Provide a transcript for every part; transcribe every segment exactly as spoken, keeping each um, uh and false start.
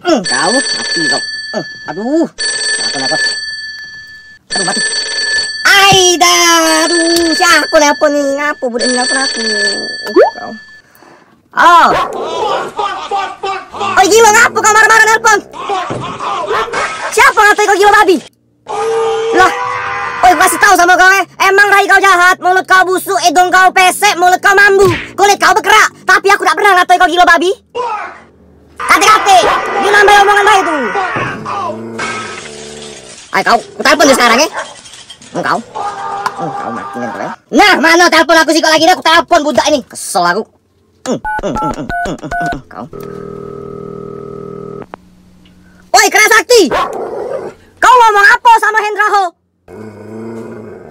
Hmm, kau mati kau. Hmm, aduh. Aku dapat. Aduh, mati. Ai dah, aduh, siapa nelpon ni? Ngapo budak ni nelpon aku? Uh, kau. Halo. Oi, gilo, ngapo kau marah-marah nelpon? Siapa ngatai kau gilo babi? Lah, oi, kasih tahu sama kau, eh. Emang rai kau jahat, mulut kau busuk, hidung kau pesek, mulut kau mambu, kulit kau bekerak. Tapi aku tak pernah ngatai kau gilo babi. Kate-kate, dia nambah omongan bae tu. Ai kau, ku telepon dia sekarang, eh. Engkau. Engkau mati kan kau, eh. Nah, mana telepon aku sikok lagi dah, aku telepon budak ini. Kesel aku. Hmm, hmm, hmm, hmm, hmm, hmm, hmm, kau. Oi, Kerasakti. Kau ngomong apa sama Hendra ho?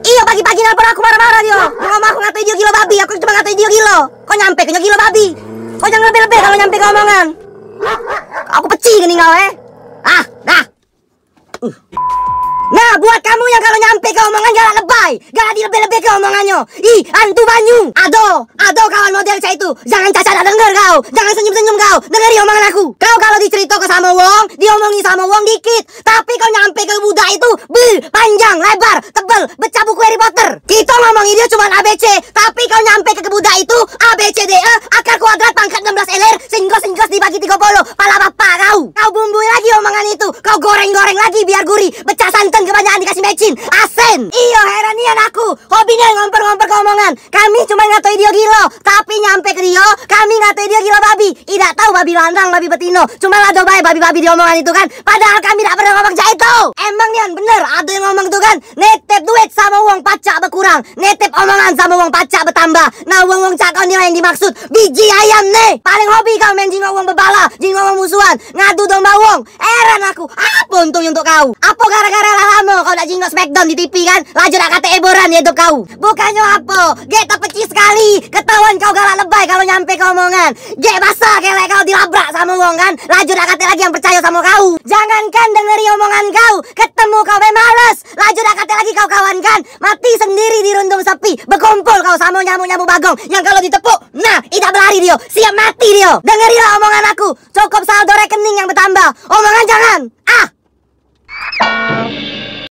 Iyo, pagi-pagi nelpon aku marah-marah dia. Dia ngomong aku ngatai dia gilo babi, aku cuma ngatai dia gilo. Kau nyampe ke gilo babi. Kau jangan lebih-lebih kalau nyampe ke omongan. Aku peci ke kau, eh. Ah, dah. Uh. Nah, buat kamu yang kalau nyampe ke omongan galak lebay, galak dilebih-lebih ke omongannyo. Ih, antu banyu. Ado, ado kawan model cak itu. Jangan cacat nak denger kau. Jangan senyum-senyum kau. Dengeri omongan aku. Kau kalau dicerito ke sama wong, diomongi sama wong dikit. Tapi kau nyampe ke budak itu, beuh, panjang, lebar, tebel, becak buku Harry Potter. Kita ngomongi dia cuma A B C, tapi kau nyampe ke budak itu, A B C D E, akar kuadrat, pangkat enam belas eler, singkos, singkos dibagi tiga puluh, pala bapak kau. Kau bumbui lagi omongan itu, kau goreng-goreng lagi biar gurih, becak santan kebanyakan dikasih mecin, asin. Iyo, heran nian aku, hobinyo ngompor-ngompor ke omongan. Kami cuma ngatoi dio gilo, tapi nyampe ke dio, kami ngatoi dio gilo babi. Idak tau babi lanang, babi betino. Cuma ado bae babi-babi diomongan itu kan. Padahal kami dak pernah ngomong cak itu. Emang nian bener ado yang ngomong tu kan. Netep duit sama wong pacak bekurang. Netep omongan sama wong pacak betambah. Nah, wong-wong cak kau ni yang dimaksud. Biji ayam ne. Paling hobi kau main jingok wong bebala, jingok wong musuhan, ngadu domba wong. Heran aku, apo untungnyo untuk kau? Apo gara-gara lah lamo kau dak jingok Smackdown di T V kan? Laju dak katek hiburan di hidup kau. Bukannyo apo, gek tepeci sekali, ketahuan kau galak lebay kalau nyampe ke omongan. Gek basah kelek kau dilabrak samo wong kan? Laju dak katek lagi yang percayo samo kau. Jangankan dengeri omongan kau, ketemu kau be males. Laju dak katek lagi kau kawan kan? Mati sendiri di rundung sepi, bekumpul kau samo nyamuk-nyamuk bagong yang kalau ditepuk, nah, idak belari dio, siap mati dio. Dengerilah omongan aku. Cukup saldo rekening yang betambah. Omongan jangan. Ah!